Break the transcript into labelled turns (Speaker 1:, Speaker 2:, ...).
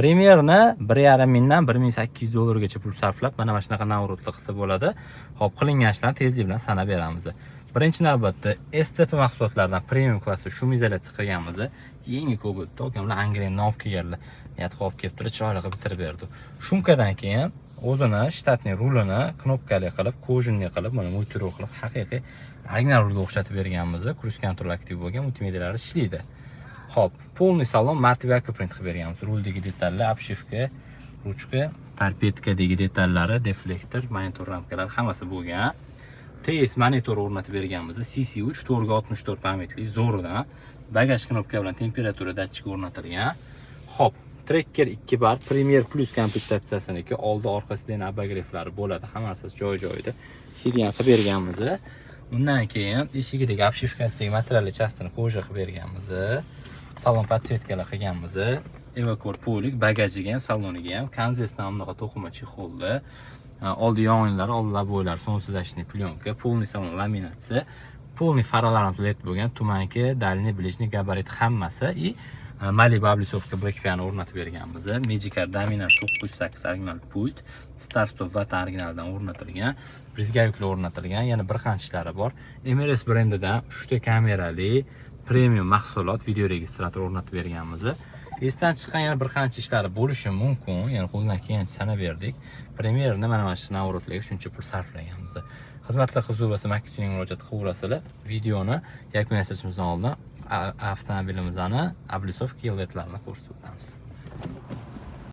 Speaker 1: Примерно 1,5 mingdan 1800 dollargacha pul sarflab, mana shunaqa наворот li qilsa bo'ladi. Xo'p, qilingan ishlarni tezlik bilan sanab beramiz. Birinchi navbatda STP mahsulotlaridan premium klassda шумоизоляция qilganmiz. Yangi Cobaltda ukamlar Angliyadan olib kelganlar. Niyat qilib olib kelib turib, chiroyli qilib bitirib berdi. Шумка dan keyin o'zini штатный rulini knopkali qilib, кожаный qilib, mana мультируль qilib, haqiqiy original rulga o'xshatib berganmiz. Круиз контроль aktiv bo'lgan, multimedialari ishlaydi. Xo'p, полный salon матовый print qilib berganmiz. Ruldagi detallar, обшивка, ruchka, торпедка dagi detallari, deflektor, monitor ramkalari hammasi bo'lgan. TS monitor o'rnatib berganmiz. CC3 4 ga 64 память li zo'ridan. Bagaj knopka bilan temperatura datchiki o'rnatilgan. Xo'p, Tracker 2 bar Premier Plus komplektatsiyasiniki, oldi orqasida обогрев lari bo'ladi. Hammasi joy-joyida. Ishlaydigan qilib berganmiz. Undan keyin eshigidagi обшивка sidagi materialli часть ini кожа qilib berganmiz. Salon подсветка lar qilganmiz. Evakor полик bagajiga ham, saloniga ham Kanzesdan bunaqa to'qima чехол da. Oldi yonlari, oldi лобовой lari солнцезащитный plyonka, полный salon ламинация, полный faralarimiz LED bo'lgan, туманка, дальний, ближний, gabarit hammasi и Malibu облицовка Black Piano o'rnatib berganmiz. Magicar Dominant 908 original pult, Start Stop Vatan originaldan o'rnatilgan, брызговик lar o'rnatilgan, yana bir qancha ishlari bor. MRS brendidan 3 ta kamerali premium mahsulot video registrator o'rnatib berganmiz. Esdan chiqqan yana bir qancha ishlari bo'lishi mumkin. Ya'ni qo'ldan kelgancha sanab berdik. Premierni mana shu наворот larga shuncha pul sarflaganmiz. Xizmatlar qiziq bo'lsa, Makka murojaat qilaverasizlar. Videoni yakun yasashimizdan oldin avtomobilimizni облицовка LEDlarini ko'rsatib o'tamiz.